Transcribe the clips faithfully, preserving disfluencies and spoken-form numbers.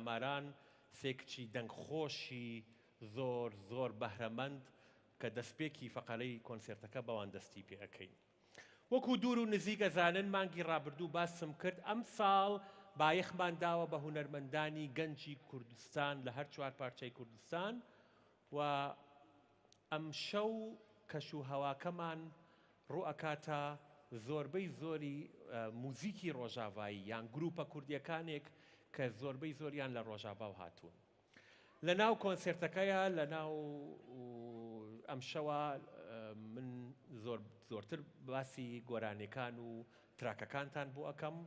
شاماران، سێ کچی دەنگخۆشی زۆر، زۆر بەهرەمەند کە دەستپێکی فەقەرەی کۆنسێرتەکە بەوان دەستی پێ ئەکەین. وەکو دوور و نزیک ئەزانن، مانگی ڕابردوو باسم کرد، ئەم ساڵ بایەخمان داوە بە هونەرمەندانی گەنجی کوردستان لە هەر چوار پارچەی کوردستان و ئەم شەو کەش و هەواکەمان ڕوو ئەکاتە زۆربەی زۆری، ئە، موزیکی ڕۆژاڤایی یان گروپە کوردیەکانێک کە زۆربەی زۆریان لە ڕۆژاڤا و هاتوون. لە ناو کۆنسێرتەکەیە، لە ناو ئەم شەوە، ئە، من زۆر، زۆرتر باسی گۆرانیەکان و تراکەکانتان بۆ ئەکەم.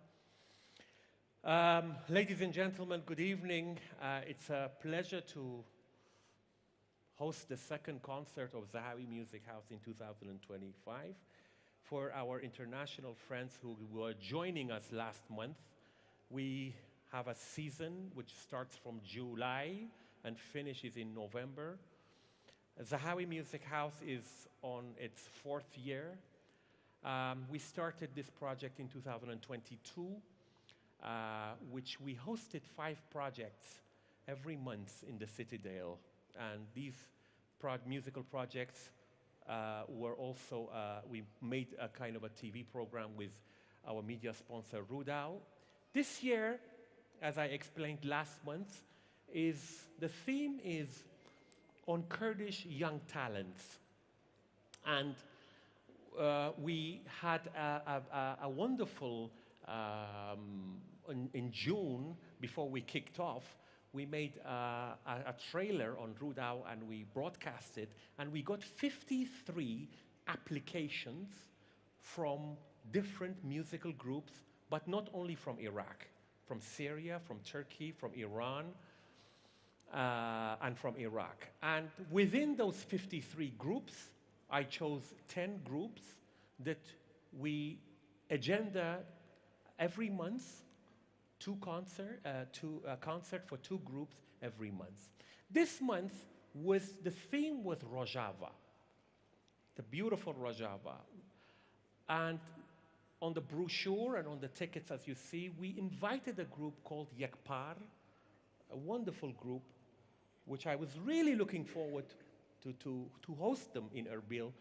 Um, ladies and gentlemen, good evening. Uh, it's a pleasure to host the second concert of Zahawi Music House in two thousand twenty-five. For our international friends who were joining us last month, we have a season which starts from July and finishes in November. Zahawi Music House is on its fourth year. Um, we started this project in two thousand twenty-two, uh, which we hosted five projects every month in the Citadel. And these pro-, musical projects, uh, were also, uh, we made a kind of a T V program with our media sponsor, Rudao. This year, as I explained last month, is, the theme is on Kurdish young talents. And, uh, we had a, a, a, a wonderful, um, in, in June, before we kicked off, we made, uh, a, a trailer on Rudao and we broadcast it, and we got fifty-three applications from different musical groups, but not only from Iraq, from Syria, from Turkey, from Iran, uh, and from Iraq. And within those fifty-three groups, I chose ten groups that we agenda every month, two concert, uh, two, uh, concert for two groups every month. This month was, the theme was Rojava, the beautiful Rojava. And on the brochure and on the tickets, as you see, we invited a group called Yekpar, a wonderful group, which I was really looking forward to, to, to host them in Erbil.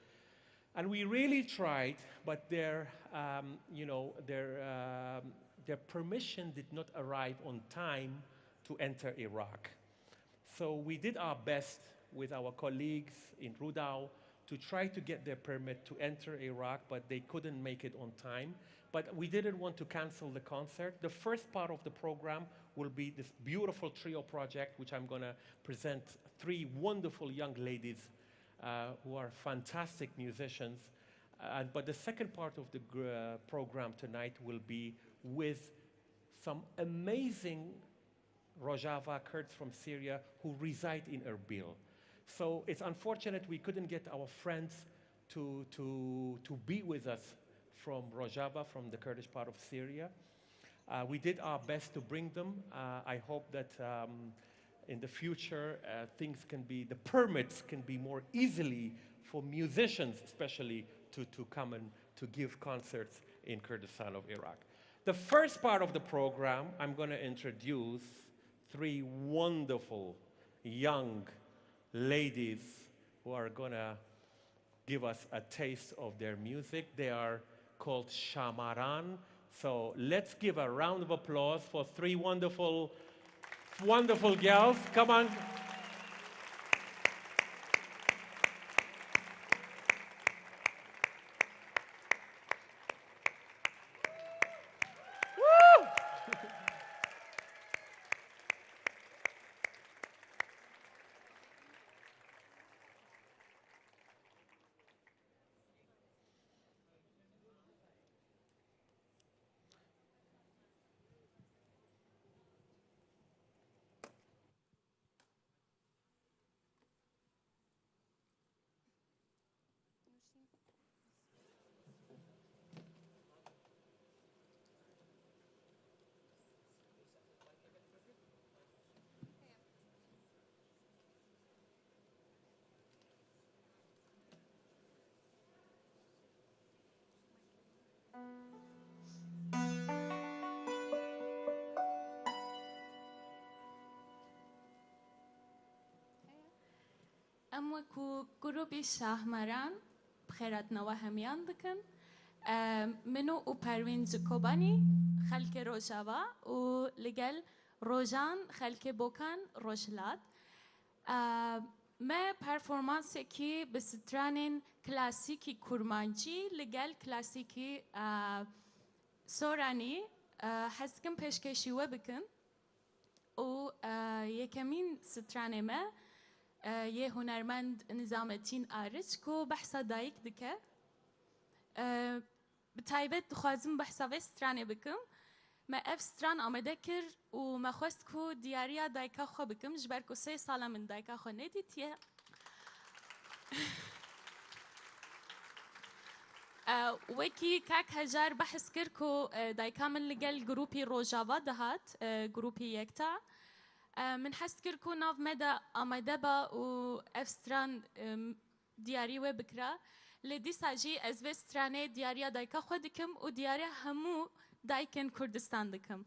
And we really tried, but their, um, you know, their, um, their permission did not arrive on time to enter Iraq. So we did our best with our colleagues in Rudao to try to get their permit to enter Iraq, but they couldn't make it on time. But we didn't want to cancel the concert. The first part of the program will be this beautiful trio project, which I'm gonna present three wonderful young ladies, uh, who are fantastic musicians. Uh, but the second part of the gr-, uh, program tonight will be with some amazing Rojava Kurds from Syria who reside in Erbil. So it's unfortunate we couldn't get our friends to, to, to be with us from Rojava, from the Kurdish part of Syria. Uh, we did our best to bring them. Uh, I hope that, um, in the future, uh, things can be, the permits can be more easily for musicians, especially, to, to come and to give concerts in Kurdistan of Iraq. The first part of the program, I'm gonna introduce three wonderful young ladies who are gonna give us a taste of their music. They are called Shamaran. So let's give a round of applause for three wonderful, wonderful girls. Come on. Em wekî grûbî Şahmaran bi xêrhatina we hemiyan dikin. E, min û Perwîn ji Kobanî, xelkê Rojava û li gel Rojan, xelkê Bokan, Rojhilat. E, me performansekî bi stranên klasîkî kurmancî li gel klasîkî, e, soranî, e, hez dikim pêşkêşî we bikim. Û, e, yekemîn stranê me, e, yê hunermend Nizametîn Ariç ku behsa dayik dike. E, bi taybet dixwazim behsa vê stranê bikim. Me ev stran amade kir û me xwest ku diyariya dayika xwe bikim, ji ber ku sê sal e min dayika xwe nedîtiye. E, wekî kak Hejar behs kir ku, e, dayika min li gel grûpî Rojava dihat, e, grûpî Yekta. E, min hez kir ku nav me de amade ba û ev stran, e, diyarî wê bikira. Lê dîsa jî ez vê stranê diyariya dayika xwe dikim û diyariya hemû dayikên Kurdistan dikim.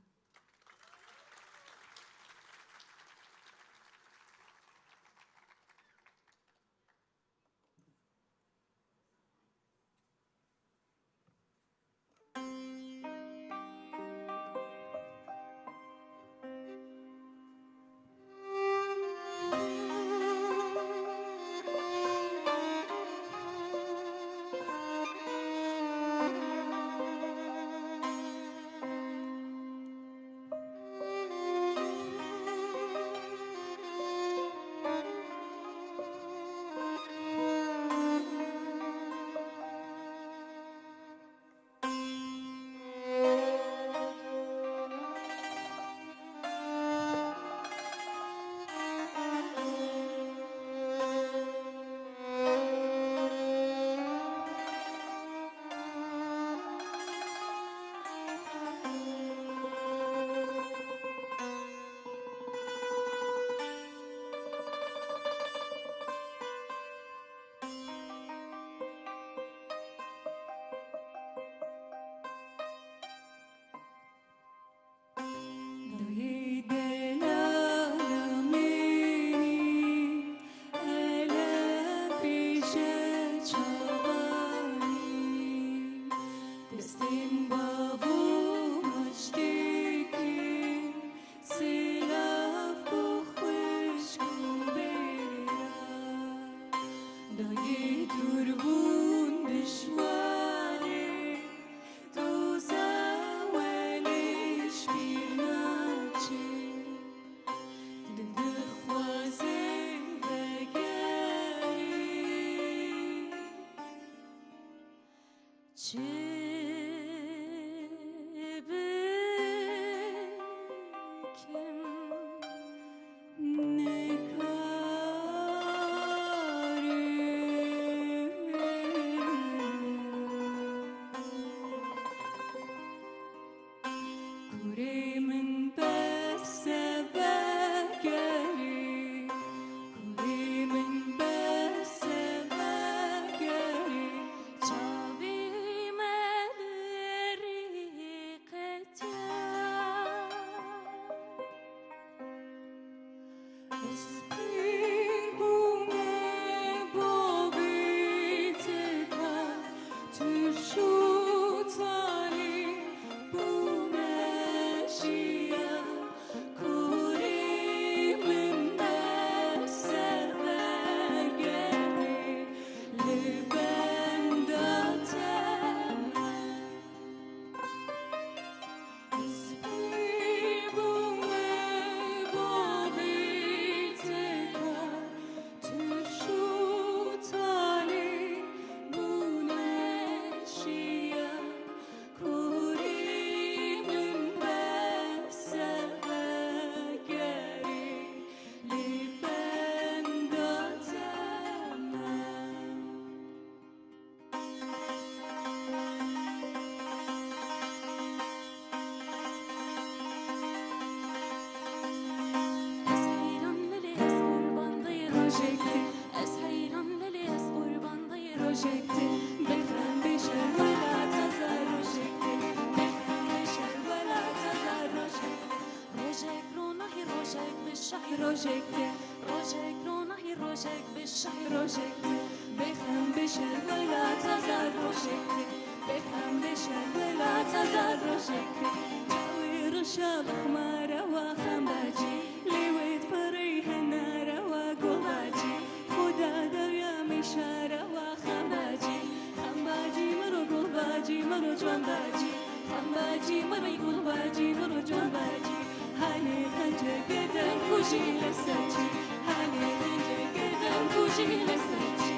Şahî rojek tê, rojek ronahî rojek bi şahî rojek tê. Bêxem bêşerm wela taza rojek tê. Bêxem bêşerm wela taza rojek tê. Çawê rişa bixmare wa xembacî, lê wê diperê henare wa gulbacî. Xuda derya mêşare wa xembacî. Xembacî miro gulbacî miro ciwanbacî. Xembacî miro gulbacî miro ciwanbacî. Hanê xenceke dem kujî li ser çî. Hanê xenceke dem kujî li ser çî.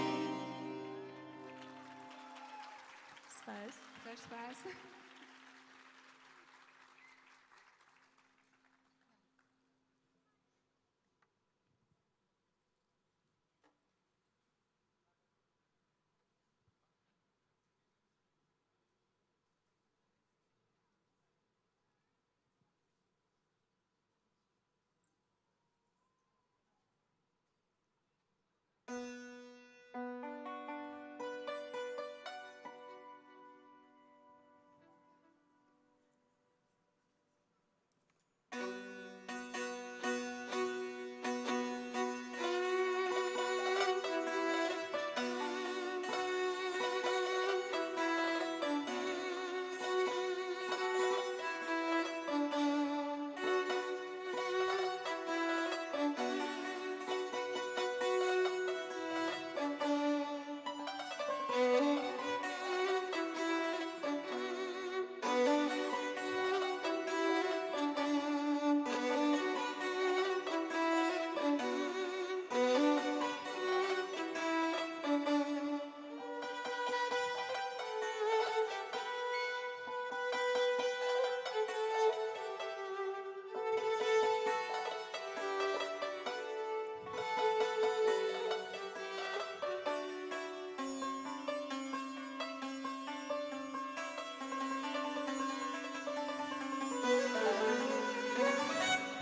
Spas. Zor spas.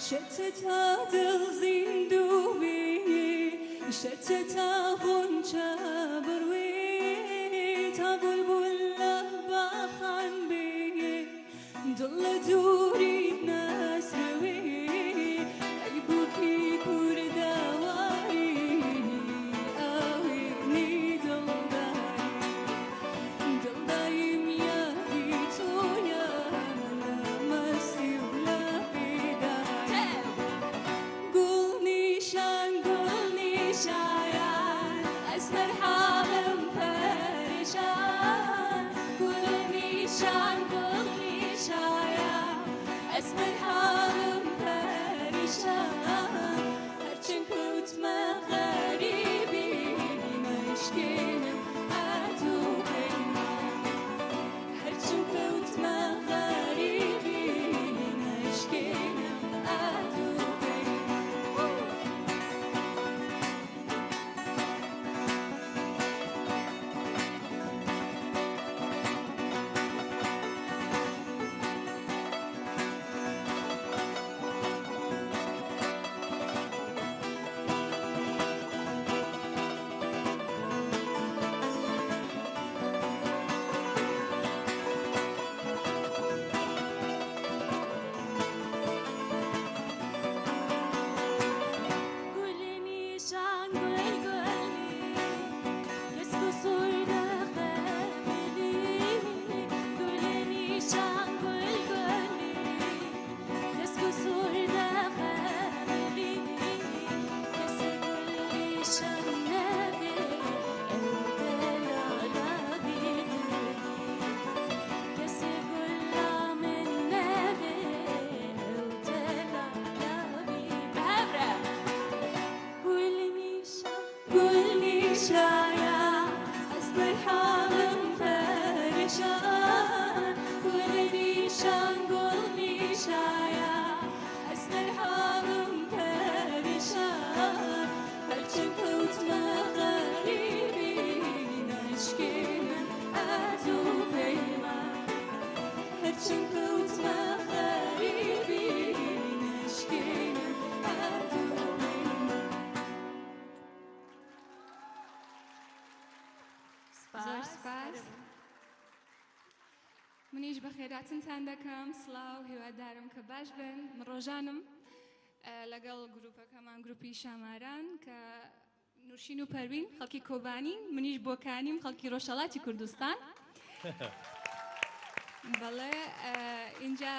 Şeteta dil zîndû bî, şeteta xunça birwî, ta bulbula baxan bî. Dil dûrî nesrewî, ey bûkî kûr dewarî, ewî nî dildarî. Dildarî miyadî toya, la mestî û la bêdarî. Gul nîşan, gul nîşayan, ez merhalim perîşan. Gul nîşan, gul nîşayan, ez merhalim perîşan. Her çend kewtme xerîbî, neşkênim erd û peyman. Her çend kewtme xerîbî, neşkênim erd û peyman. Gulê nîşan gul gulî, kes qusûr dixebitî. Gulê nîşan gul gulî, kes qusûr dixebitî. Kesê gul nîşan nebê, ew delala bî dilî. Kesê gula min nebê, ew delala bî. Bi hev re. Gul nîşan, gul nîşaya, ez merhalim perişan. Gul nîşan, gul nîşaya, ez merhalim perişan. Her çend kewtme xerîbî, neşkênim erd û peyman. Her çend kewtme xerîbî, neşkênim erd û peyman. Zor spas. Min îş bi xêratin ten dekim. Silav, hîwadarim ke baş bin. Min Rojan im. ئە، لەگەڵ گروپەکەمان، گروپی شاماران، کە نوشین و پەروین، خەڵکی کۆبانی، منیش بۆکانیم، خەڵکی ڕۆژهەڵاتی کوردستان. بەڵێ، ئە، اینجا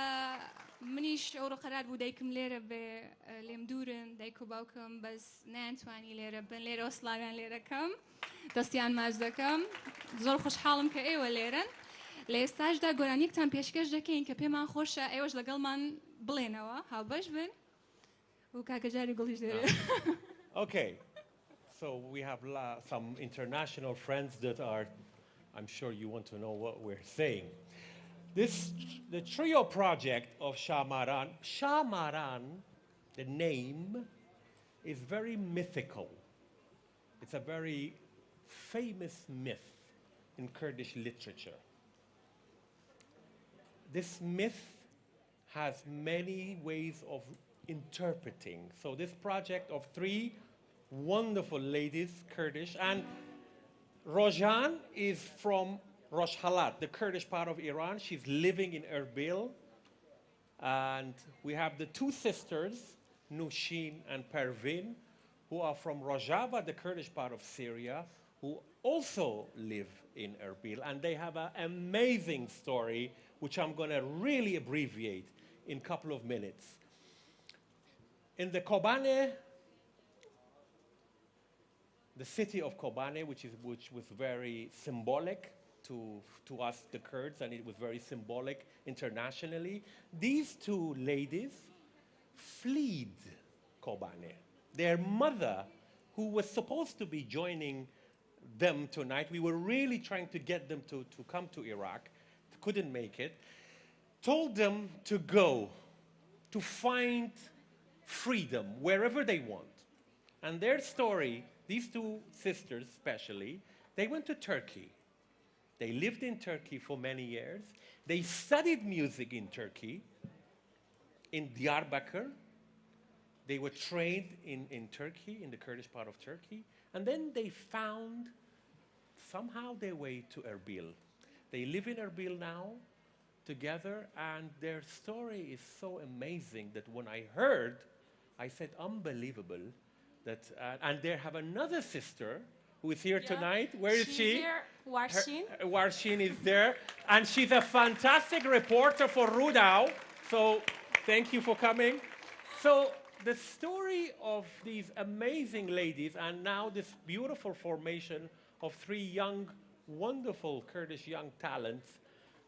منیش ئەوڕۆ قەرار بوو دایکم لێرە بێ، ئە، لێم دوورن، دایک و باوکم، بەس نەیانتوانی لێرە بن، لێرەوە سڵاویان لێرە کەم، دەستیان ماچ دەکەم. زۆر خۆشحاڵم کە ئێوە لێرەن. لە ئێستاشدا گۆرانیەکتان پێشکەش دەکەین کە پێمان خۆشە ئێوەش لەگەڵمان بڵێنەوە، هاوبەش بن. و کاکە جاری گوڵیش دەرێ. Okay. So we have la- some international friends that are, I'm sure you want to know what we're saying. This, the trio project of Şamaran. Şamaran, the name is very mythical. It's a very famous myth in Kurdish literature. This myth has many ways of interpreting. So this project of three wonderful ladies, Kurdish, and Rojan is from Rojhelat, the Kurdish part of Iran. She's living in Erbil. And we have the two sisters, Nushin and Pervin, who are from Rojava, the Kurdish part of Syria, who also live in Erbil. And they have an amazing story, which I'm gonna really abbreviate in a couple of minutes. In the Kobane, the city of Kobane, which is, which was very symbolic to, to us, the Kurds, and it was very symbolic internationally. These two ladies fled Kobane. Their mother, who was supposed to be joining them tonight, we were really trying to get them to, to come to Iraq, couldn't make it, told them to go to find freedom wherever they want. And their story, these two sisters especially, they went to Turkey. They lived in Turkey for many years. They studied music in Turkey, in Diyarbakir. They were trained in, in Turkey, in the Kurdish part of Turkey. And then they found somehow their way to Erbil. They live in Erbil now together, and their story is so amazing that when I heard, I said, "Unbelievable." That, uh, and they have another sister who is here Yeah. tonight. Where is She she? here, Her- Warshin. uh, Warshin is there, and she's a fantastic reporter for Rudao. So thank you for coming. So the story of these amazing ladies, and now this beautiful formation of three young, wonderful Kurdish young talents,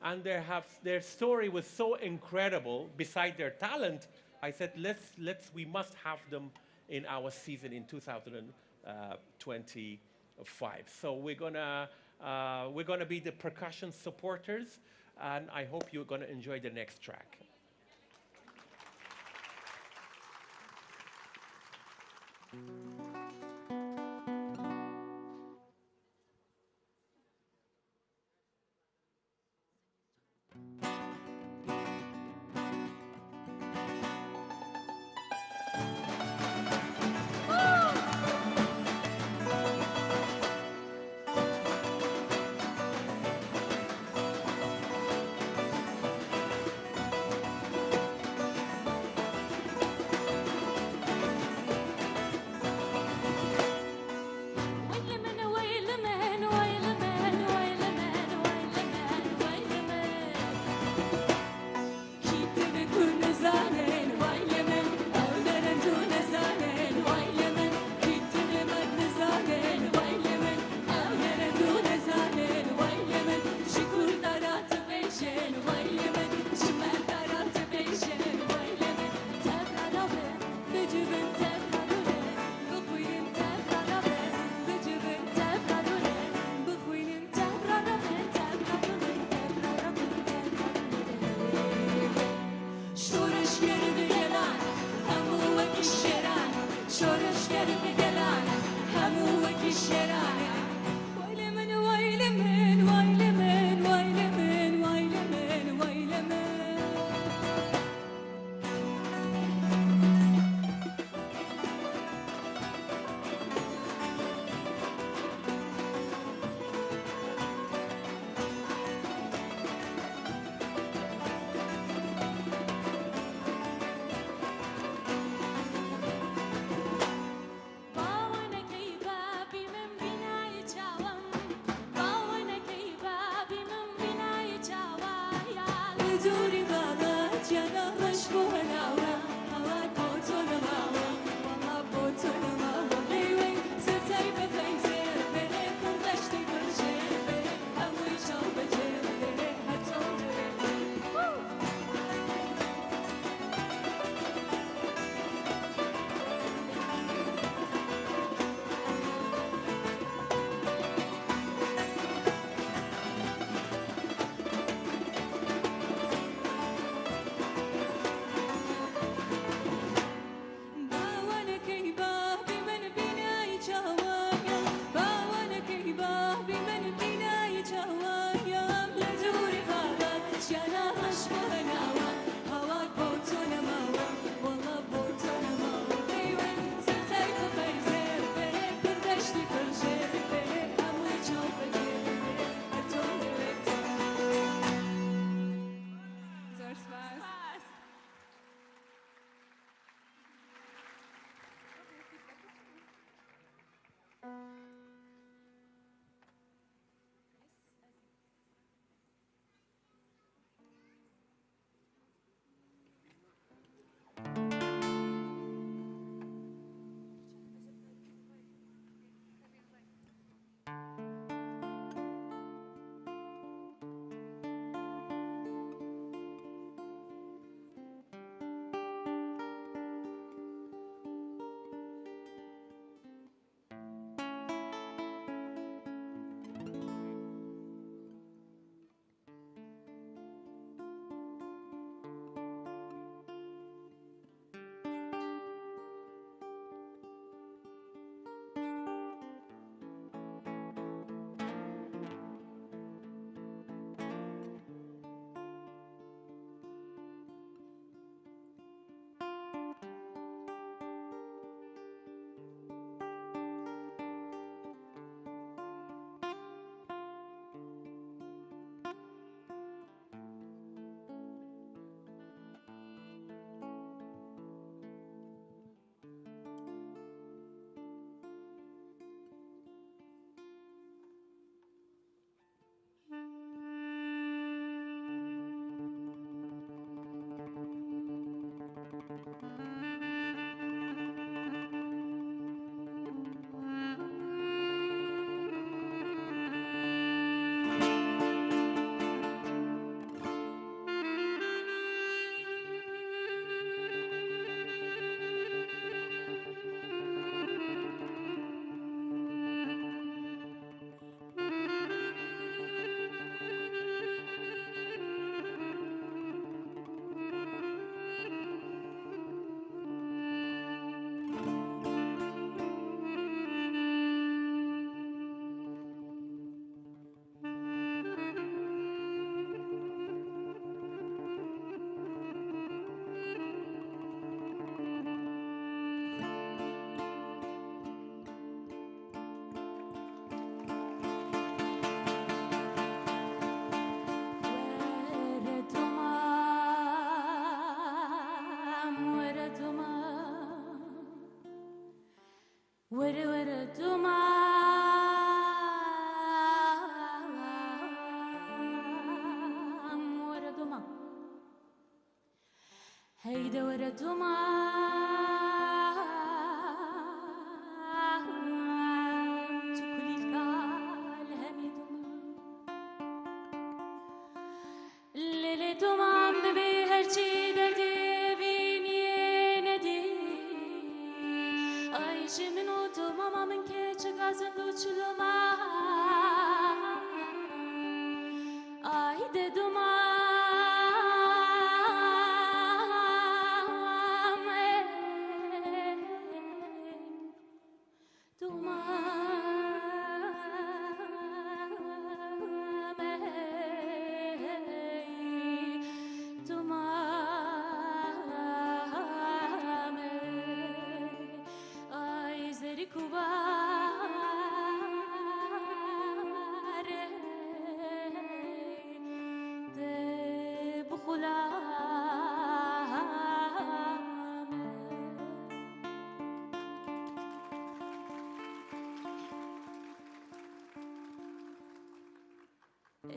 and they have, their story was so incredible. Beside their talent, I said, "Let's, let's, we must have them in our season in two thousand twenty-five." So we're gonna, uh, we're gonna be the percussion supporters, and I hope you're gonna enjoy the next track. Were were domam, were domam. Heyde were domam, tu kulîlka li hemî domam. Lê lê domam dibê her çî derdê vîniyê nedî. Ay ji min û domama min keçika zind û çiloma. Ay de domam. Domam ey, domam ey, ay zerî ku bar ey, te bi xulam ey.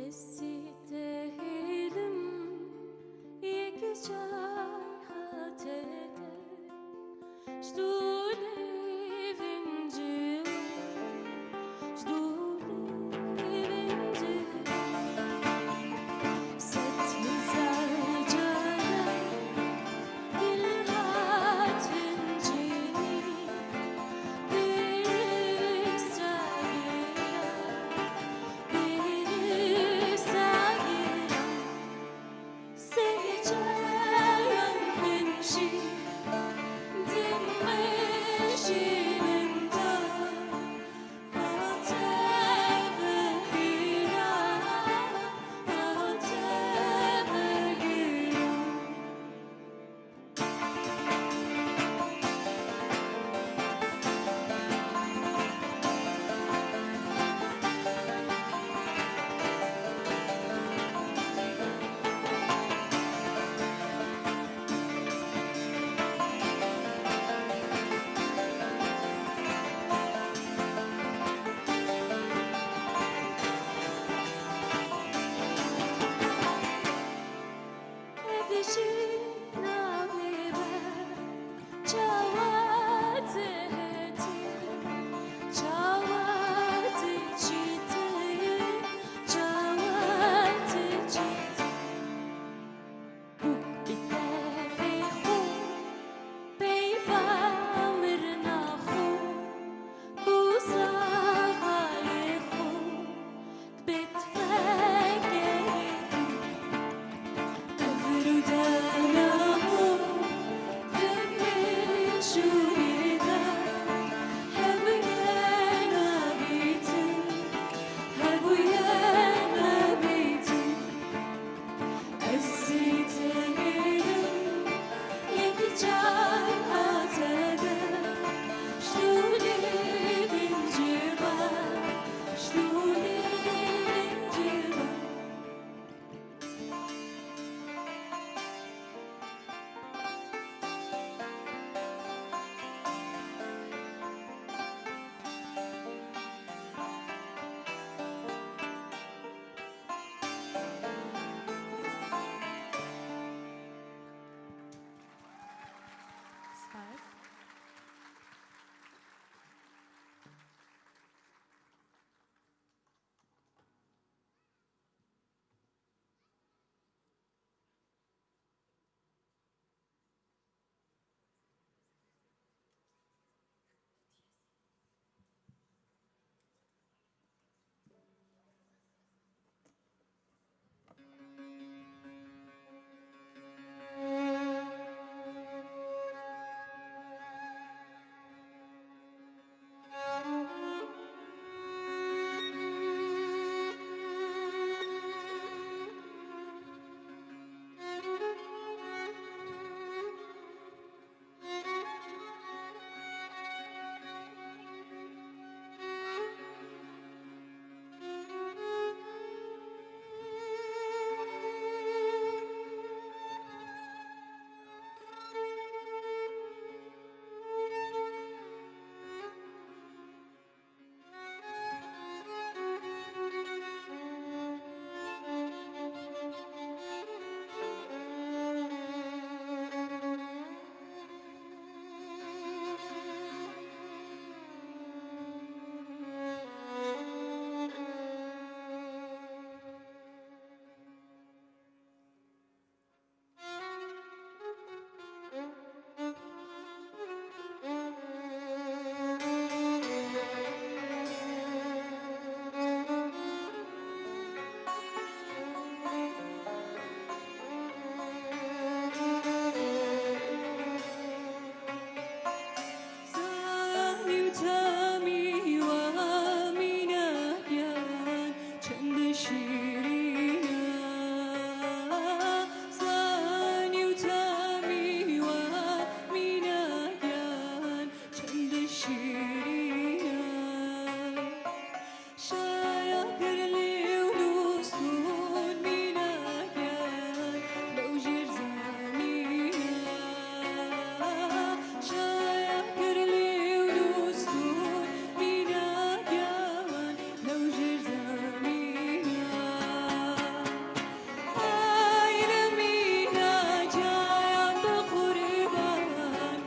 Ez sî te hêlim yek çay hatete, ji dû lêvin cil, ji dû lêvin cil. Sed hezar cara dil hat vincînî, dil sagira. Tamî wa mînak yan çend şîrîn e. Zanî û tamî wa mînak yan çend şîrîn e. Şaya pirlî û dostûn mînak yan lew jêr zanîn e. Şaya pirlî û dostûn mînak yan lew jêr zanîn e. Ay le mîna cayan be qurban,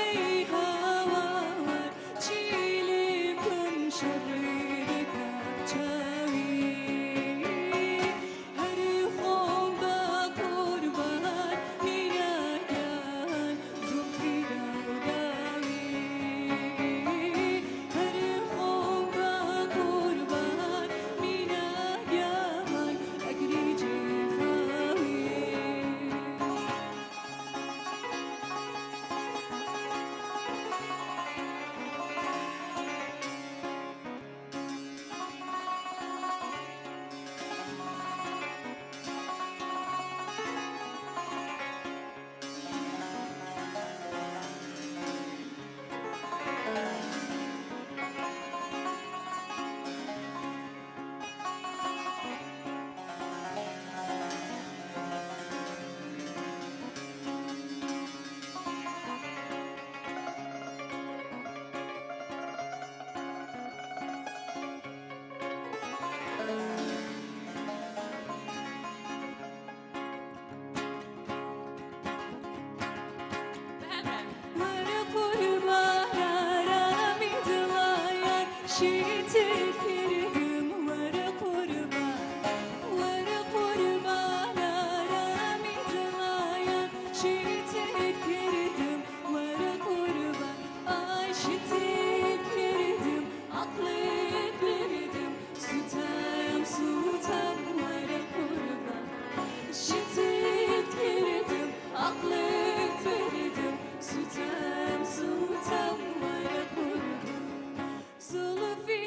ey hawan, çîlî bin şerî dike çawî. Her xwe be qurban mînakan zulfî dawdawî. Her xwe be qurban mînakan egrî cîfawî. Were qurbana ramî dilayan, şîtir kirdim, were qurban. Were qurbana ramî dilayan, şîtir kirdim, were qurban. Ay şîtir kirdim, aqlê birdim, sutem, sutem, were qurban. Şîtir kirdim, aqlê birdim, sutem, sutem, were qurban. Zulfî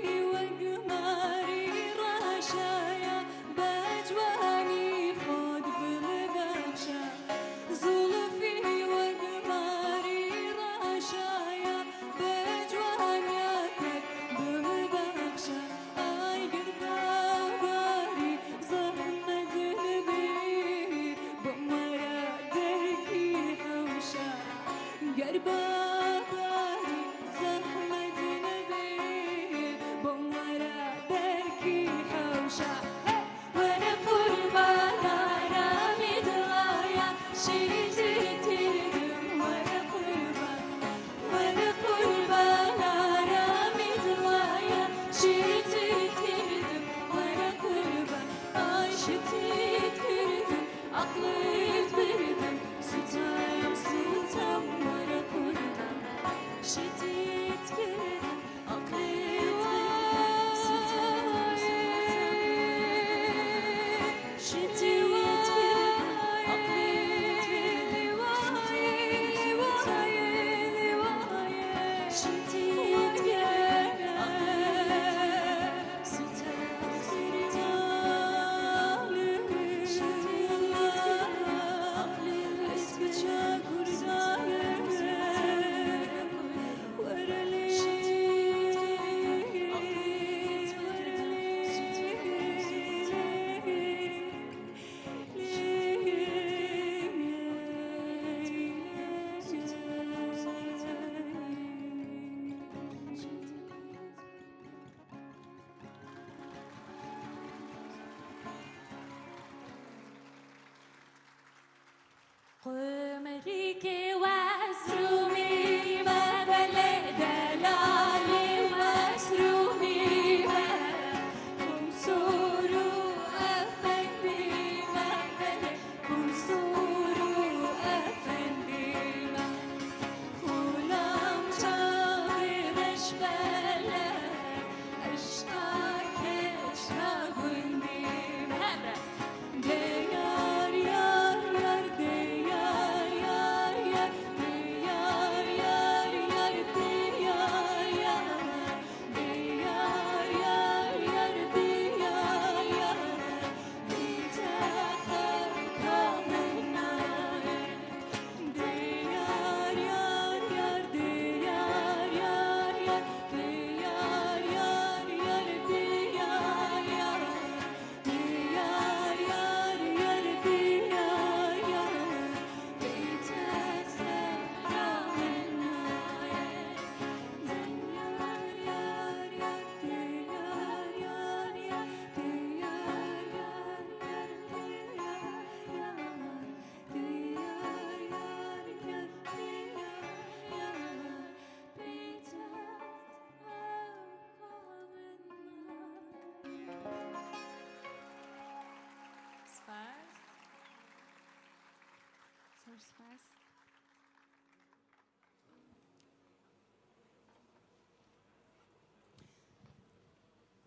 سپاس.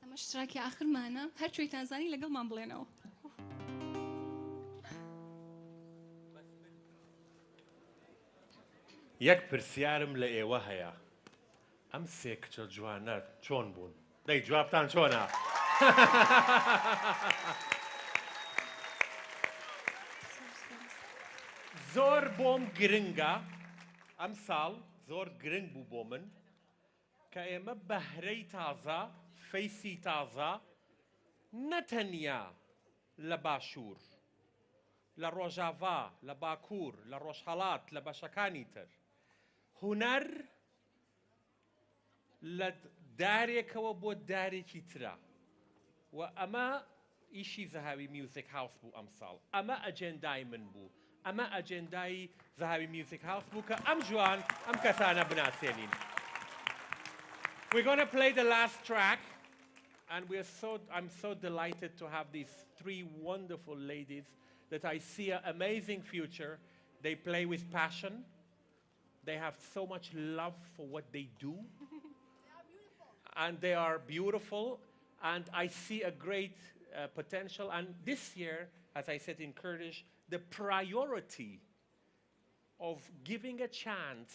ئەمە شتراکی ئاخرمانە. هەر کوێتان زانی لەگەڵمان بڵێنەوە. یەک پرسیارم لە ئێوە هەیە. ئەم سێ کچە جوانە چۆن بوون؟ دەی جوابتان چۆنە؟ زۆر بۆم گرنگە، ئەم ساڵ زۆر گرنگ بوو بۆ من کە ئێمە بەهرەی تازە، فەیسی تازە، نە تەنیا لە باشوور، لە ڕۆژاڤا، لە باکوور، لە ڕۆژهەڵات، لە بەشەکانی تر، هونەر لە دارێکەوە بۆ دارێکی ترە. و ئەمە ئیشی زەهاوی میوزیک هاوس بوو ئەم ساڵ. ئەمە ئەجێندای من بوو. ئەمە ئەجێندای زەهاوی میوزیک هاوس بوو کە ئەم جوان، ئەم کەسانە بناسێنین. We're gonna play the last track, and we're so, I'm so delighted to have these three wonderful ladies that I see an amazing future. They play with passion. They have so much love for what they do. And they are beautiful. And I see a great, uh, potential. And this year, as I said in Kurdish, the priority of giving a chance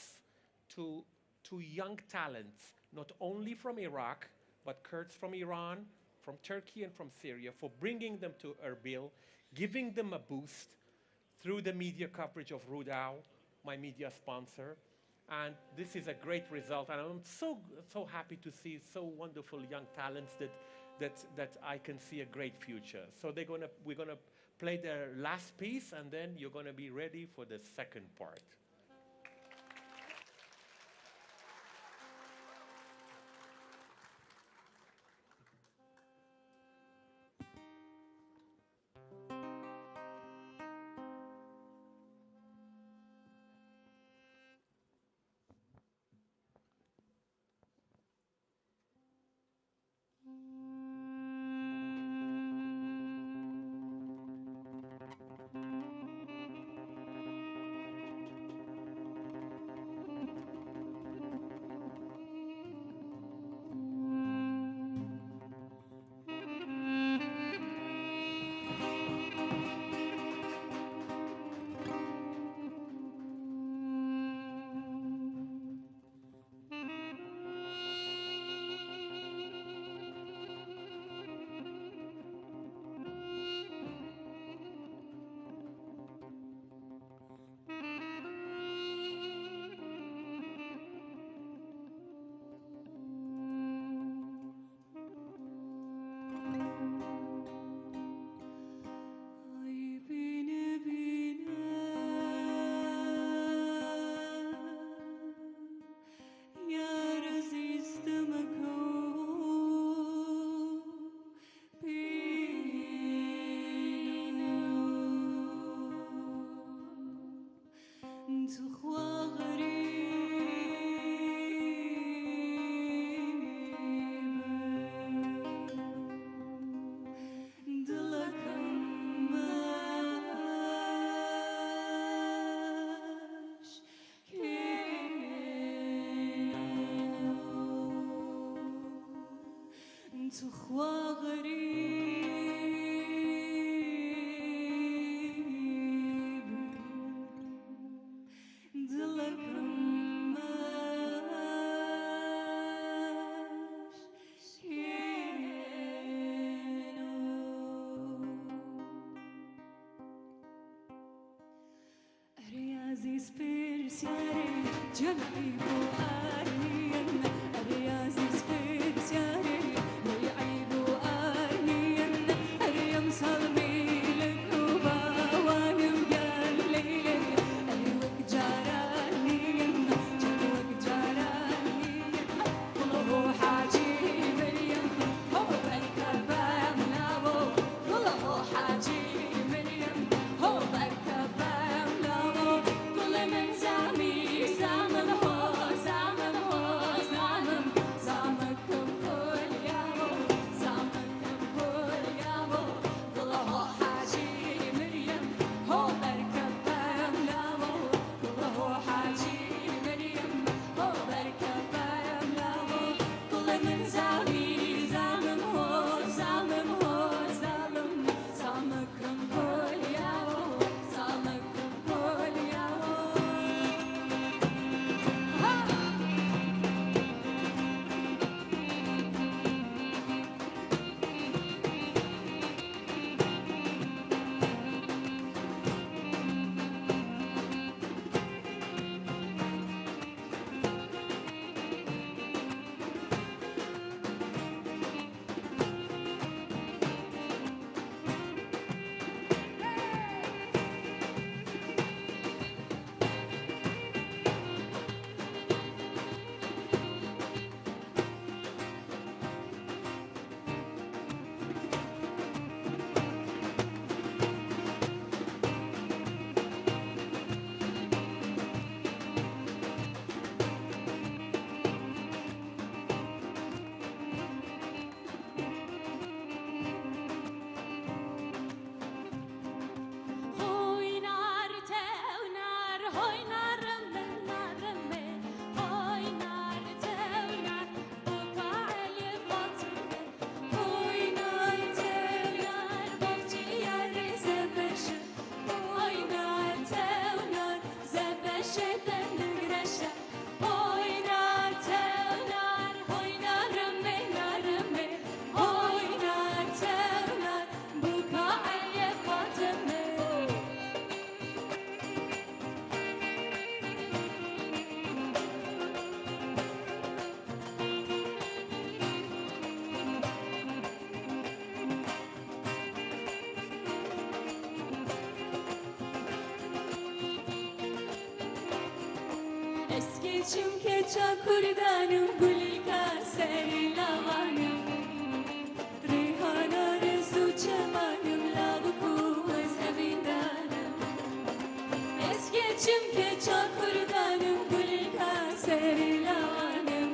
to, to young talents, not only from Iraq, but Kurds from Iran, from Turkey, and from Syria, for bringing them to Erbil, giving them a boost through the media coverage of Rudao, my media sponsor. And this is a great result, and I'm so, so happy to see so wonderful young talents that, that, that I can see a great future. So they're gonna, we're gonna play their last piece, and then you're gonna be ready for the second part. Çimkeça kurdanim, gulîka serê lawanim. Rêhana rez û çemanim, lawik û ez evîndanim. Ez keçim keça kurdanim, gulîka serê lawanim.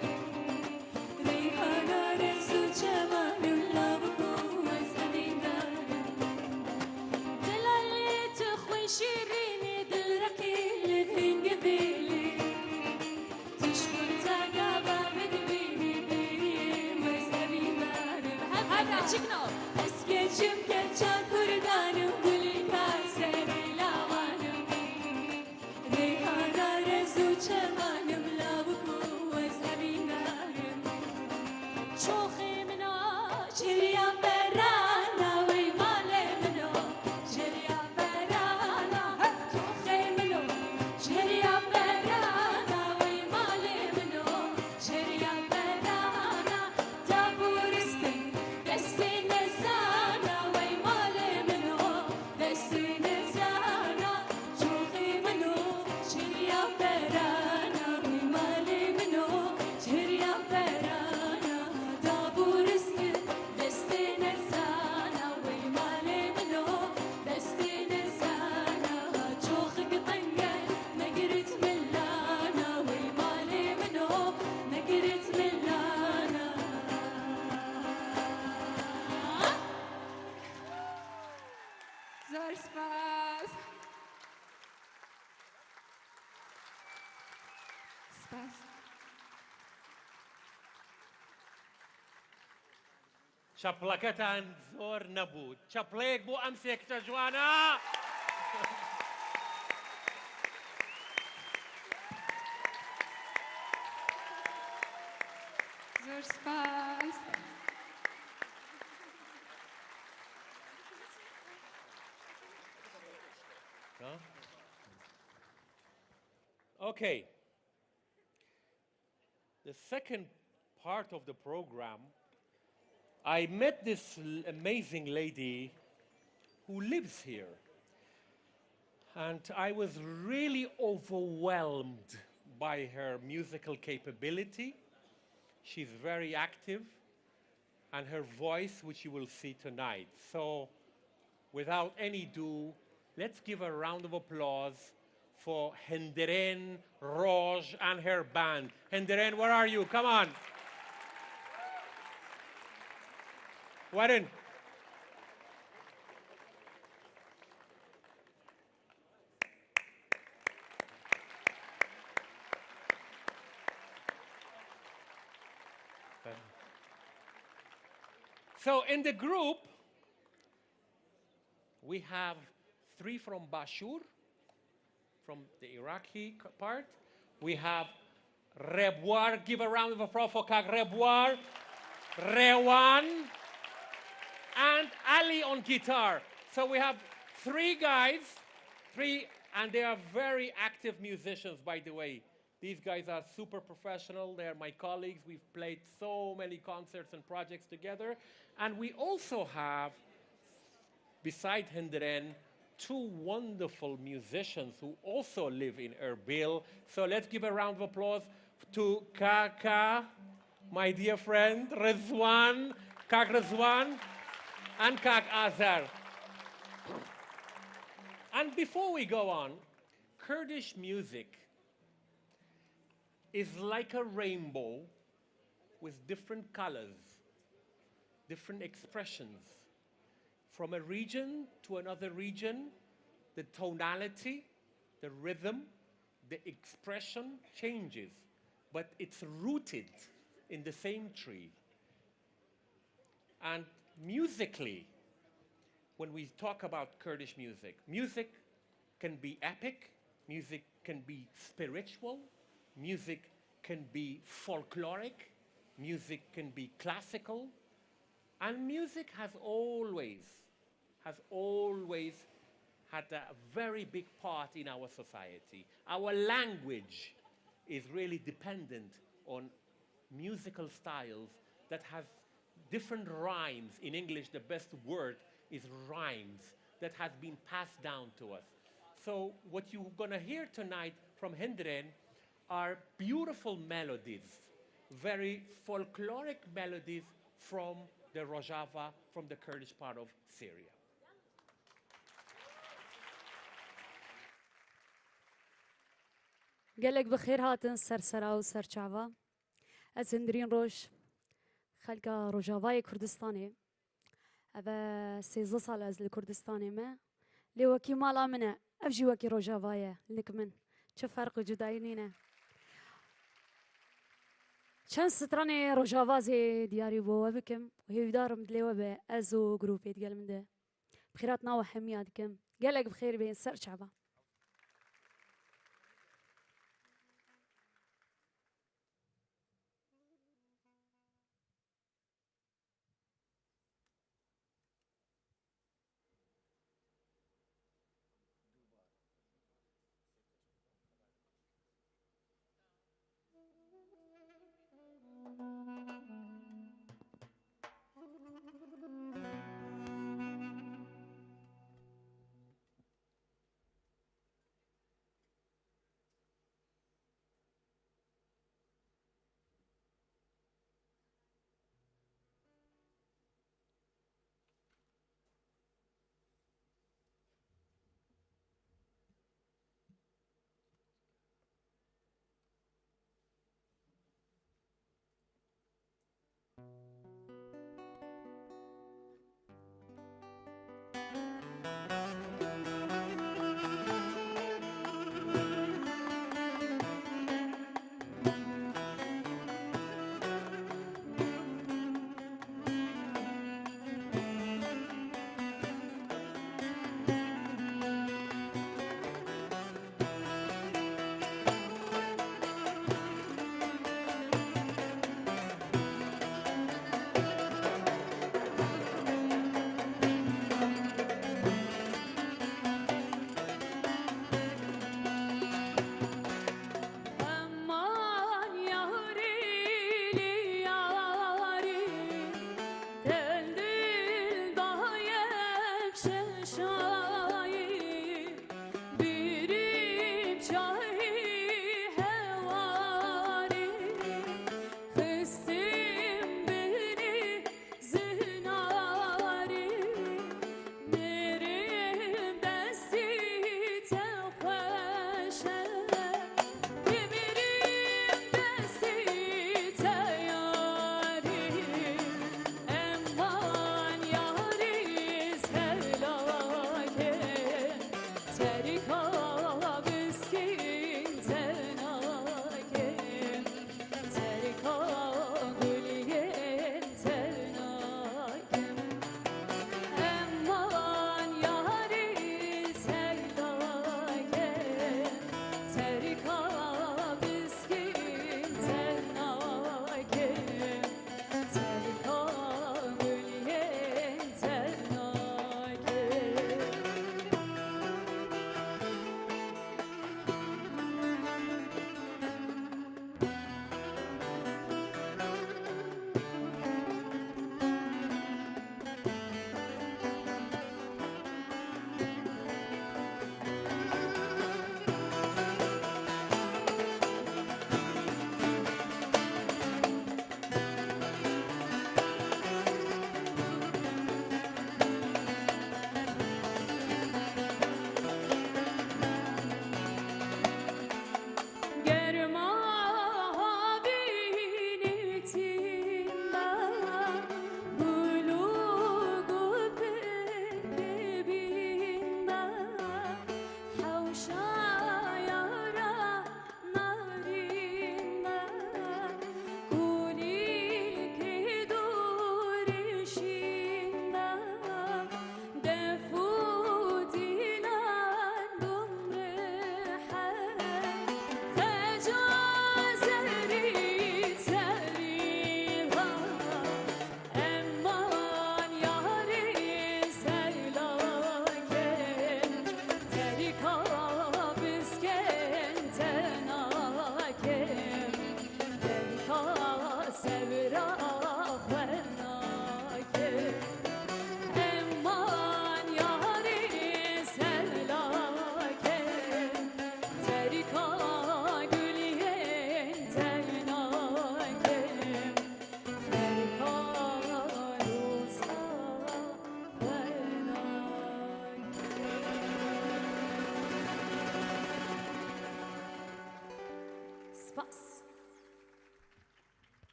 Rêhana rez û çemanim, lawik û ez evîndanim. Delalê tu xwe şîrînî, dil reqî li vîngi bêlî. Tu ji kurta gava min dibînî, bêrî wê zevîndarim. Hevra çikno. Ez keçim keça kurdanim, gulîka serê lawanim. Rêhana rez û çemanim, lawik û ez evîndarim. Çoxê min o, çiriya berana, wey malê min o, çiriya berana. Çoxê min o, çiriya berana, wey malê min o, çiriya berana. Daburistin, destê nezana, wey malê min o, destê nezana. Çoxê min o, çiriya berana, wey malê min o, çiriya berana. Daburistin, destê nezana, wey malê min o, destê nezana. Çoxik tenge, megirit milana, wey malê min o, megirit milana. Zor spas. Spas. Çaplaketan zor nebû. Çapleyek bû em sê kite ciwana. Zor spas. Huh? Okay. The second part of the program, I met this l-, amazing lady who lives here. And I was really overwhelmed by her musical capability. She's very active, and her voice, which you will see tonight. So, without any ado, let's give a round of applause for Hinderen Roj and her band. Hinderen, where are you? Come on. Werin. So in the group, we have three from Bashur, from the Iraqi c-, part. We have Rebwar. Give a round of applause for Kak Rebwar. Rewan. And Ali on guitar. So we have three guys, three, and they are very active musicians, by the way. These guys are super professional. They are my colleagues. We've played so many concerts and projects together. And we also have, beside Hinderen, two wonderful musicians who also live in Erbil. So let's give a round of applause to Kaka, my dear friend, Rizwan, Kak Rizwan, and Kak Azar. And before we go on, Kurdish music is like a rainbow with different colors, different expressions. From a region to another region, the tonality, the rhythm, the expression changes, but it's rooted in the same tree. And musically, when we talk about Kurdish music, music can be epic, music can be spiritual, music can be folkloric, music can be classical, and music has always, has always had a very big part in our society. Our language is really dependent on musical styles that has different rhymes. In English, the best word is rhymes that has been passed down to us. So what you're gonna hear tonight from Hinderen are beautiful melodies, very folkloric melodies from the Rojava, from the Kurdish part of Syria. Gelek bi xêr hatin ser sera û ser çava. Ez hundirîn roj xelka Rojavayê Kurdistanê. Ev e sêzdeh sal ez li Kurdistanê me. Lê wekî mala min e. Ev jî wekî Rojava ye, lik min. Çi ferq û cudayî nîne. Çend stranê Rojava zê diyarî bo we bikim û hêvîdar im dilê we be ez û grûpê digel min de. Bi xêr hatina we hemiya dikim. Gelek bi xêr bên ser çava.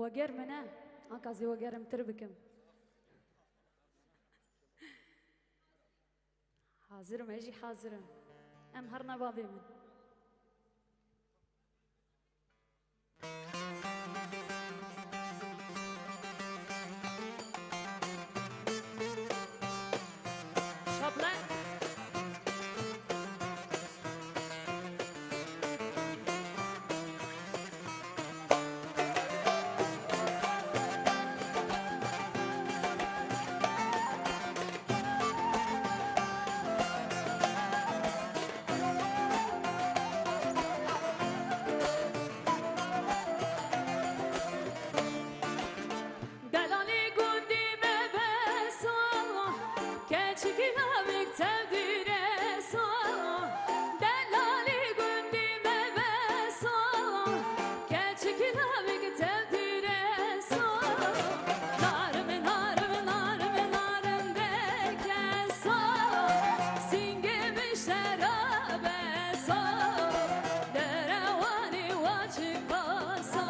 Weger min e, anka zî we germtir bikim. Hazir im, ez jî hazir im. Em her ne bavê min. Şaple. Delalê gundî me beso, keçik lavik tevdîre so. Delalê gundî me beso, keçik lavik tevdîre so. Narim, narim, narim, narim bekeso, singê min şerabe so. Derewanê wa çika so,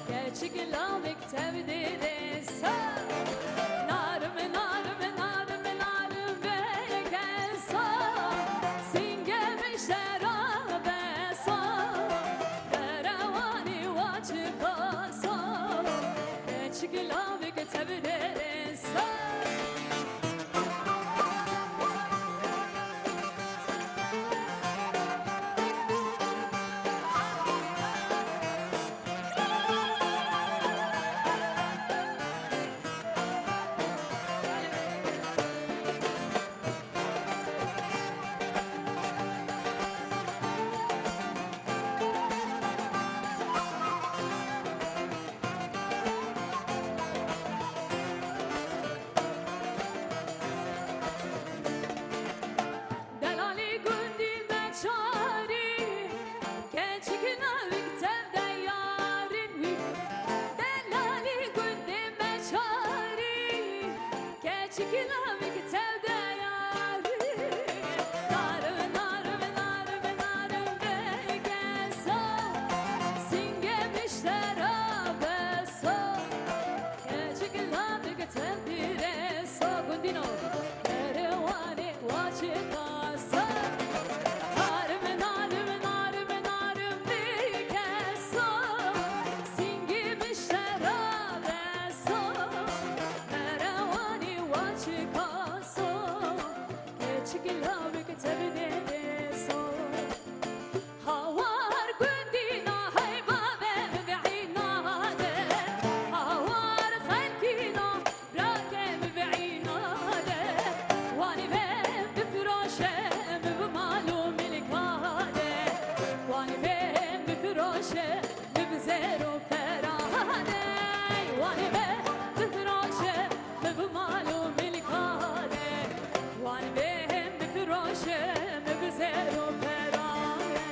keçik lavik tevdîre so. Narim, narim, narim, narim bekeso, singê min şerabe so. Derewanê wa çika so, keçik lavik tevdîre so. Delalê gundî me çarî, keçik lavik tev de yarî. Delalê gundî me çarî, keçik lavik tev de yarî. Narim, narim, narim, narim bekeso, singê min şerabe so. Keçik lavik tevdîre so, gundîno. Derewanê wa çika so. Narim, narim, narim, narim bekeso, singê min şerabe so. Derewanê wa çika so, keçik lavik tevdîre so. Hawar gundîna hey bavê min vîna de, hawar xelkîna brakê min vîna de. Wanî vê bifroşe min bi mal û milka de, wanî vê bifroşe min bi zêr û pera de. Wanî vê bifroşe min bi mal û milka de. Wanî vê bifroşe min bi zêr û pera de.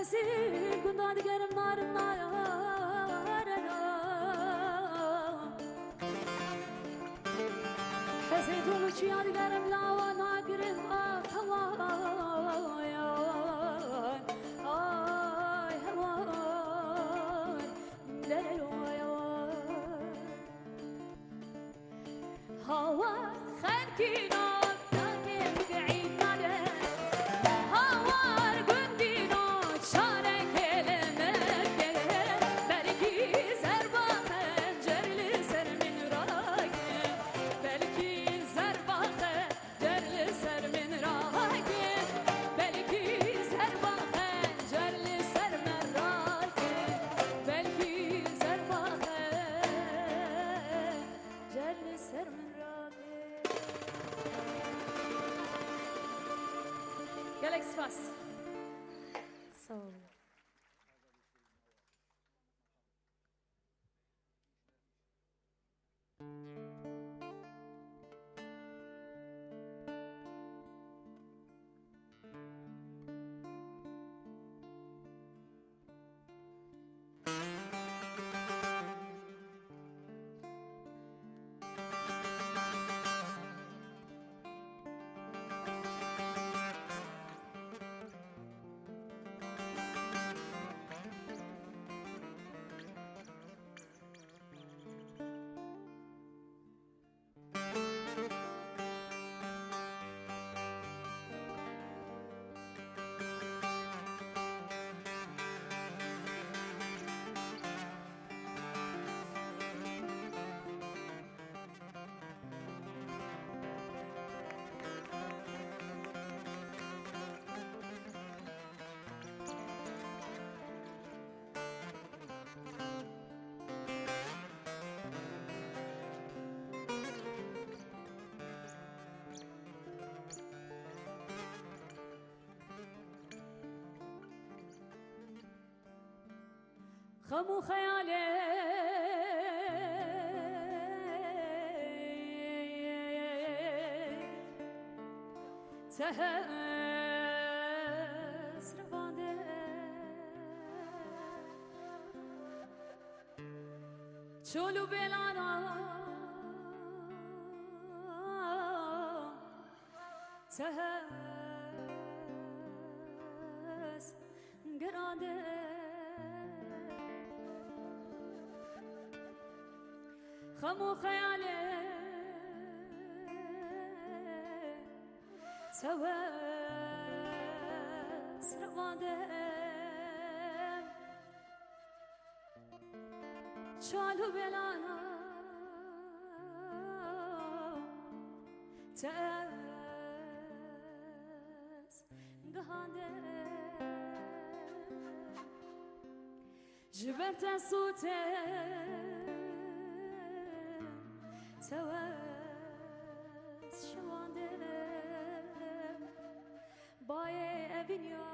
Ez ê gunda digerim narim nayarena. Ez ê dolu çiya digerim lawa nagirim ah hewan. Ay hewan. Lelelo ay hewan. Hawa xelkîno takê min vîna de. Hawar gundîno çarekê li min ke. Belkî zerba xencer li ser min rake. Belkî zerba xencer li ser min rake. Belkî zerba xencer li ser min rake. Belkî zerba xencer li ser min rake. Gelek spas. Sağ ol. Xem û xeyalê te hez revande. Çol û bêlana te hez girande. Xem û xeyalê te hez revande. Çal û bêlana te hez gihande. Ji ber te sûte te hez şewande. Bayê evîn ya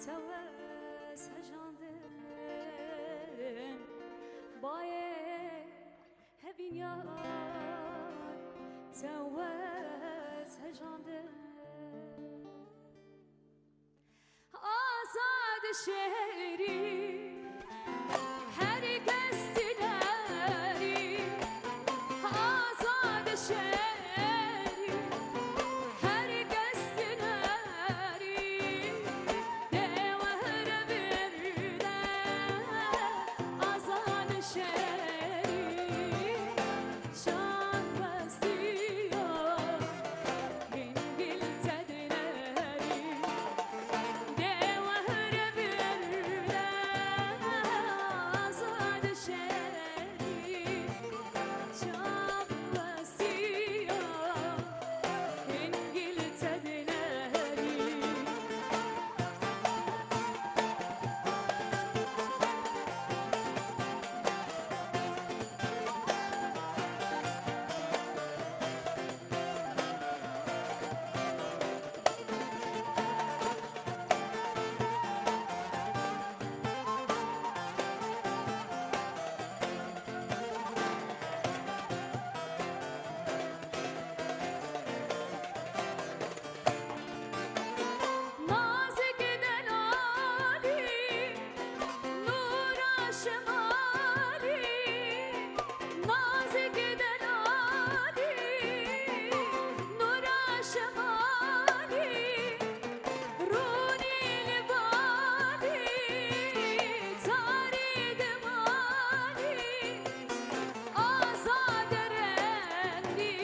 te hez hejandin. Bayê evîn ya te hez hejandin. Azad şerî, her kes dilerî. Azad şerî, her kes dilerî. Dê wehre berde, azad şerî. Çand westiyo, hingil te dilerî. Dê wehre berde, azad şerî. Çand westiyo, hingil te dilerî. Nazik delalî, nûra şemalî. Nazik delalî, nûra şemalî. Rûnî li balî, tarî dimalî. Azad rengî,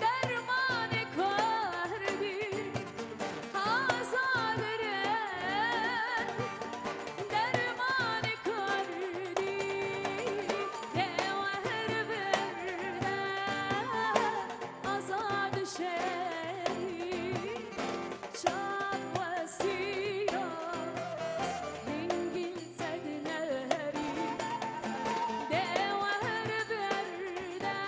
dermanê kurdî. Azad reng, dermanê kurdî. Dê wehre berde, azad şerî. Çand westiyo, hingil te dilerî. Dê wehre berde,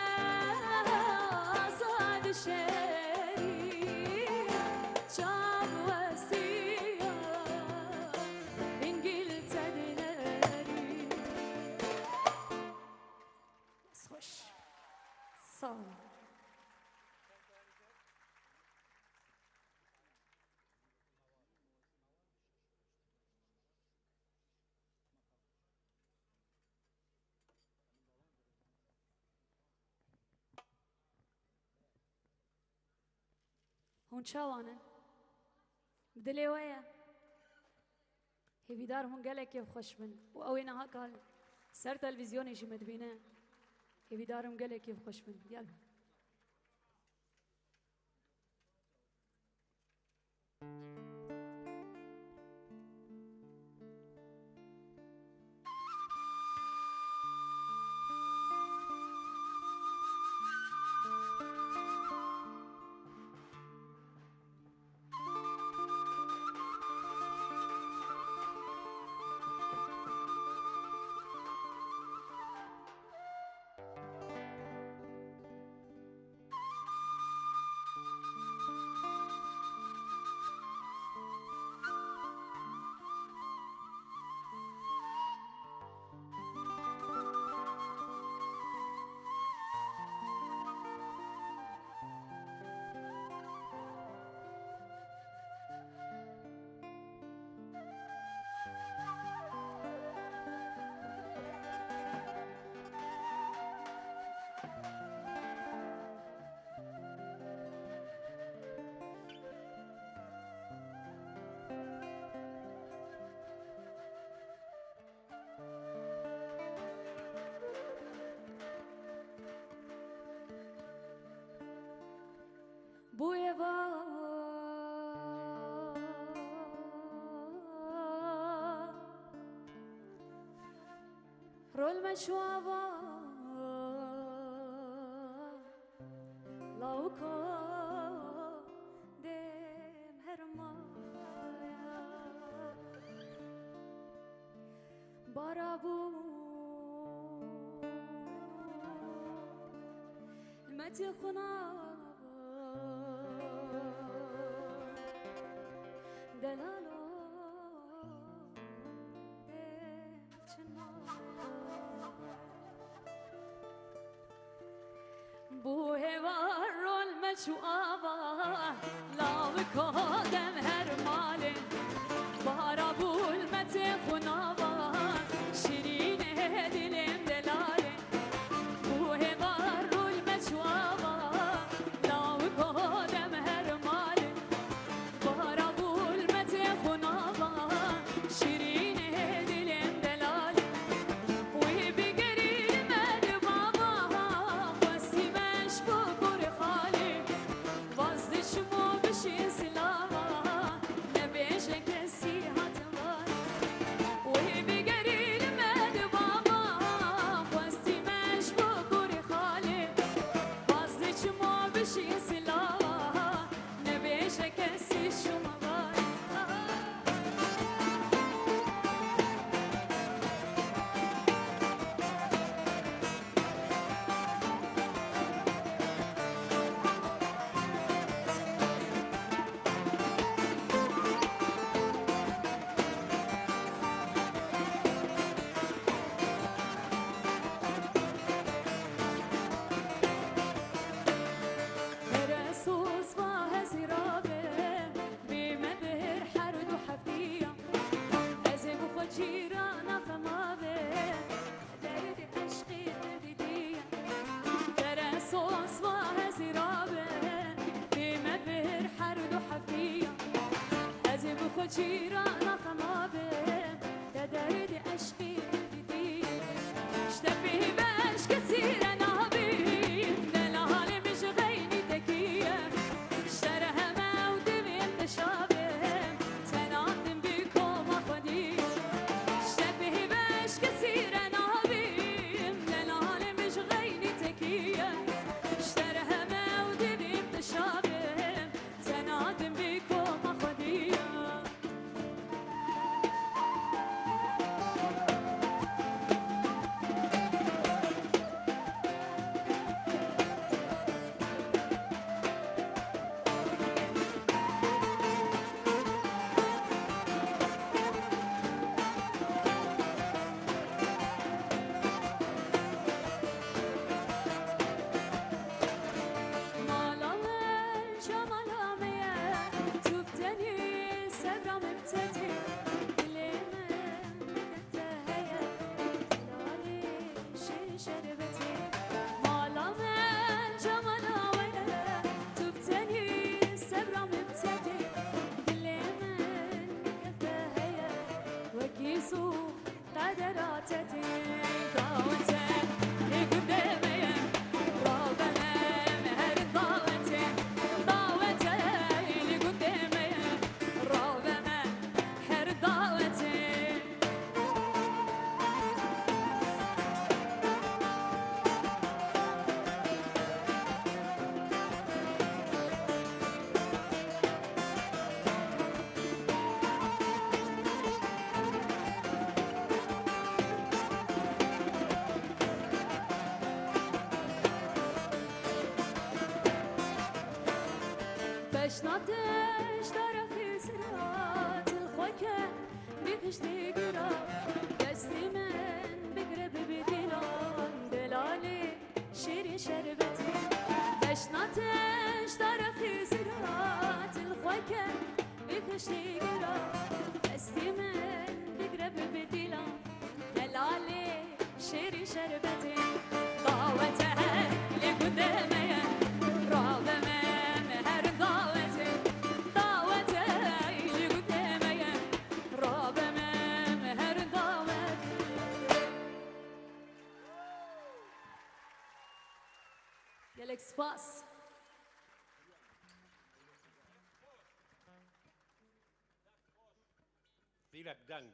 azad şerî. Çand westiyo, hingil te dilerî. Dest xweş. Sağ olun. Hûn çawa ne? Bi dilê we ye. Hêvîdar hûn gelekî bi xweş bin. Û ew ê niha kal ser televîzyonê jî me dibîne. Hêvîdar hûn gelekî bi xweş bin. Gel. Ölme çava lawka dem herma bara bû mete xuna delalo. Bû hêvar rol me çû ava, lawiko dem her malê. Bara bûl me tê xunava, şirînê dilêm delalê. Bû hêvar rol me çû ava, lawiko dem her malê. Bahara gul me tê xunava, şirînê dilên delalê. Wî bigerî li me di baba, xwestî me ji bo kurê xalê. Vaz diçim û bişîn silava, nebêje kesî hatim varê. Wî bigerî li me di baba, xwestî me ji bo kurê xalê. Vaz diçim û bişîn silava, nebêje kesî şûm varê. Pere soz va hezî rabe, bê me bihêr her du heftiya. Ez ê bi xwe cîrana xema be, derdê eşqê te didiya. Pere soz va hezî rabe, bê me bihêr her du heftiya. Ez ê bi xwe cîrana xema be, te derdê eşqê te didî. Ji te bêhî beşke sîre nabî, delalê min ji xeynî tekiye. Ji te re heme û divêm te şabe, tena tim bi koma xwedî. Ji te bêhî beşke sîre nabî, delalê min ji xeynî tekiye. Ji te re heme û divêm te şabe, tena tim bi koma xwedî. Mala me, çamala me ye, tu bi tenî sevra min bi te tê. Dilê min te heye, helalê şêrî şerbetê. Mala me, çamala me ye, tu bi tenî sevra min bi te tê. Dilê min te heye, wekî zû Qedera te tê dawete, li gundê me ye, rabe me her dawete, dawete, li gundê me ye, rabe me her dawete. Peşna te ji dara Xizira, tu li xwe ke bi piştî gira, destê min bigire bibe dîlan, delalê şêrî şerbetê. Peşna te ji dara Xizira, tu li xwe ke bi piştî gira, destê min bigire bibe dîlan, helalê şêrî şerbetê. Dawete li gundê me ye, rabe me her dawetê. Dawete li gundê me ye, rabe me her dawetê. Gelek spas. Zîrek deng.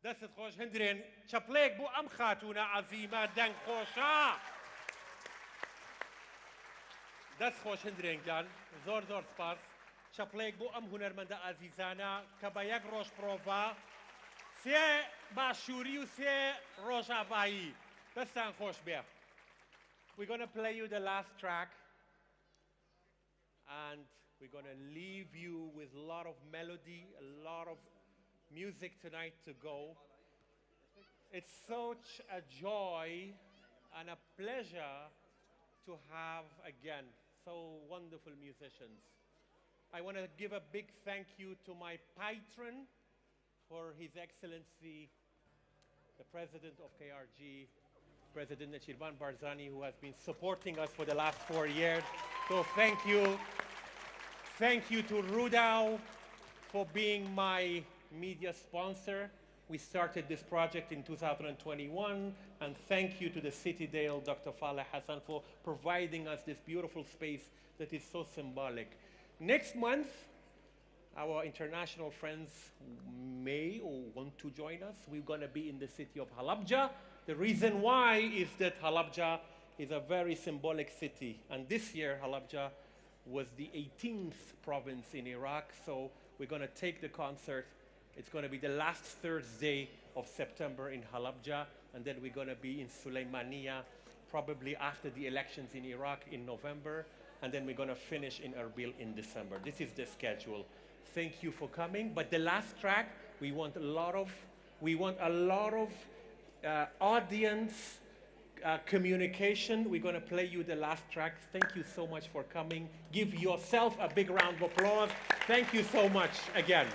Dest xweş, hindirên çeplêk bo em xatûna ezîma dengxweşa. Dest xweş, hindirên giyan. Zor zor spas. Çeplêk bo em hunermenda ezîzana ke be yek roj prova. Sê başûrî û sê rojavayî. Destan xweş be. We're gonna play you the last track. And we're gonna leave you with a lot of melody, a lot of music tonight to go. It's such a joy and a pleasure to have again so wonderful musicians. I wanna give a big thank you to my patron, for His Excellency, the President of K R G, President Nechirvan Barzani, who has been supporting us for the last four years. So thank you. Thank you to Rudao for being my media sponsor. We started this project in two thousand twenty-one, and thank you to the Citadel, Doctor Faleh Hassan, for providing us this beautiful space that is so symbolic. Next month, our international friends may or want to join us. We're gonna be in the city of Halabja. The reason why is that Halabja is a very symbolic city, and this year Halabja was the eighteenth province in Iraq, so we're gonna take the concert. It's gonna be the last Thursday of September in Halabja, and then we're gonna be in Suleimania probably after the elections in Iraq in November, and then we're gonna finish in Erbil in December. This is the schedule. Thank you for coming. But the last track, we want a lot of, we want a lot of, uh, audience, uh, communication. We're gonna play you the last track. Thank you so much for coming. Give yourself a big round of applause. Thank you so much again.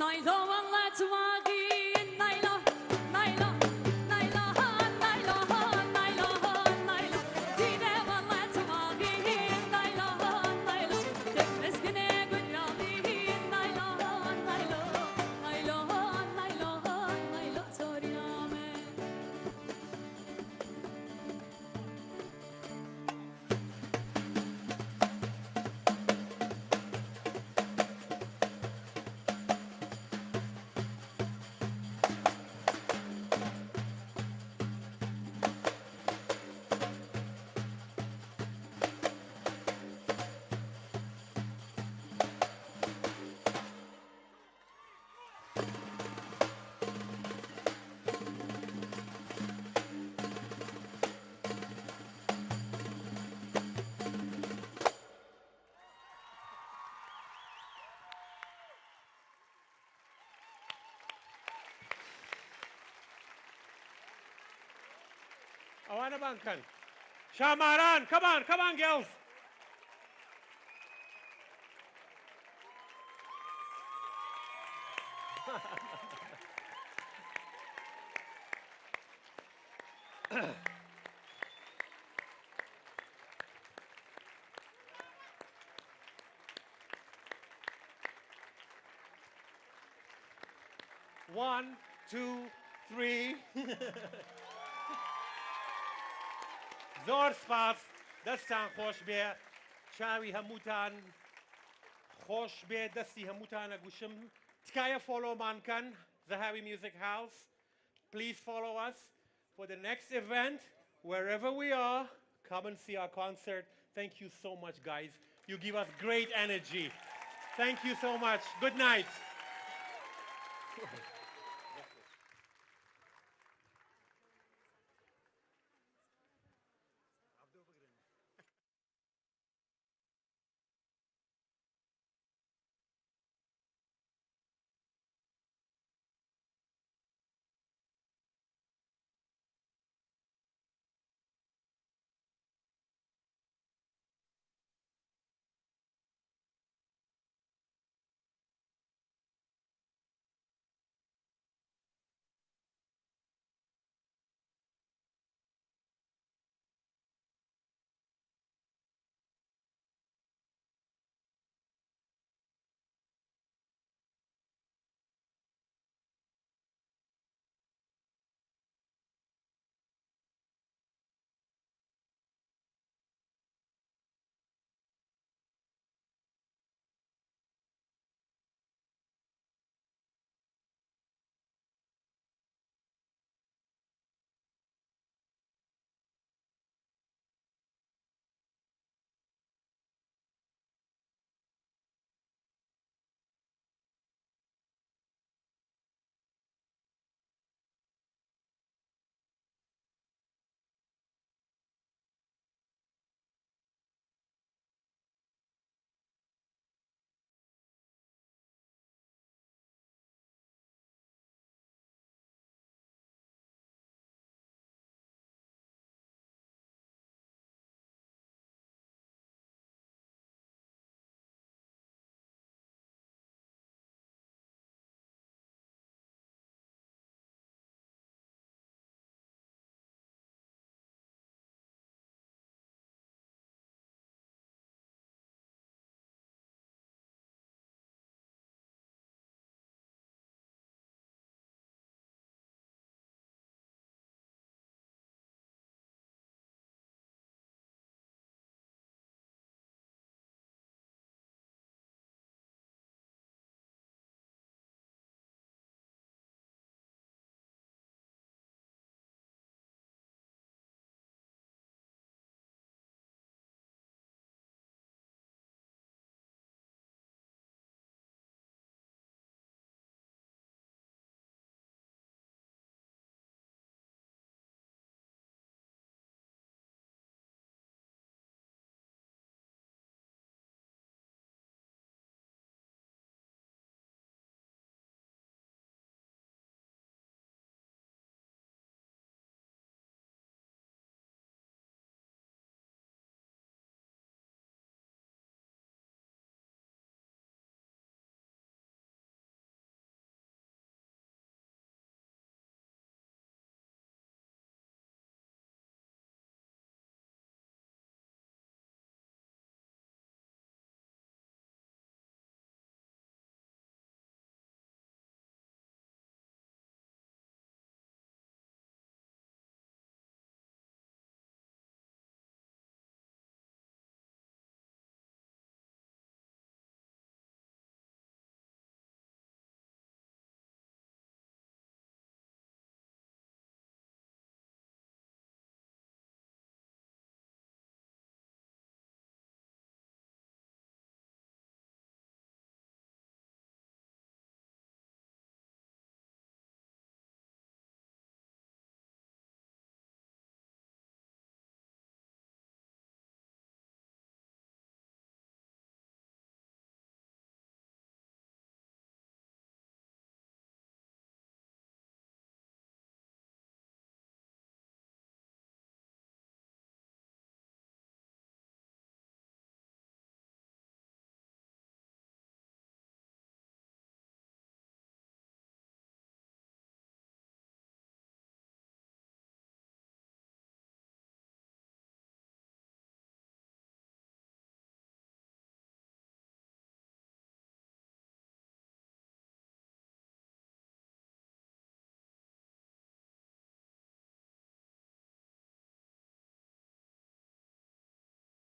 Naylo wele tu axî, naylo, naylo, naylo, naylo, naylo, naylo. Dîne wele tu axî, naylo, naylo. Dek mezgine gul yalî, naylo, naylo, naylo, naylo, naylo, torîna me. ئەوانە بانکەن. شاماران، come on, come on, girls. One, two, three. زۆر سپاس. دەستان خۆش بێ. چاوی هەمووتان خۆش بێ. دەستی هەمووتانە گوشم. تکایە فۆلۆمان کەن. Zahawi Music House. Please follow us for the next event. Wherever we are, come and see our concert. Thank you so much, guys. You give us great energy. Thank you so much. Good night.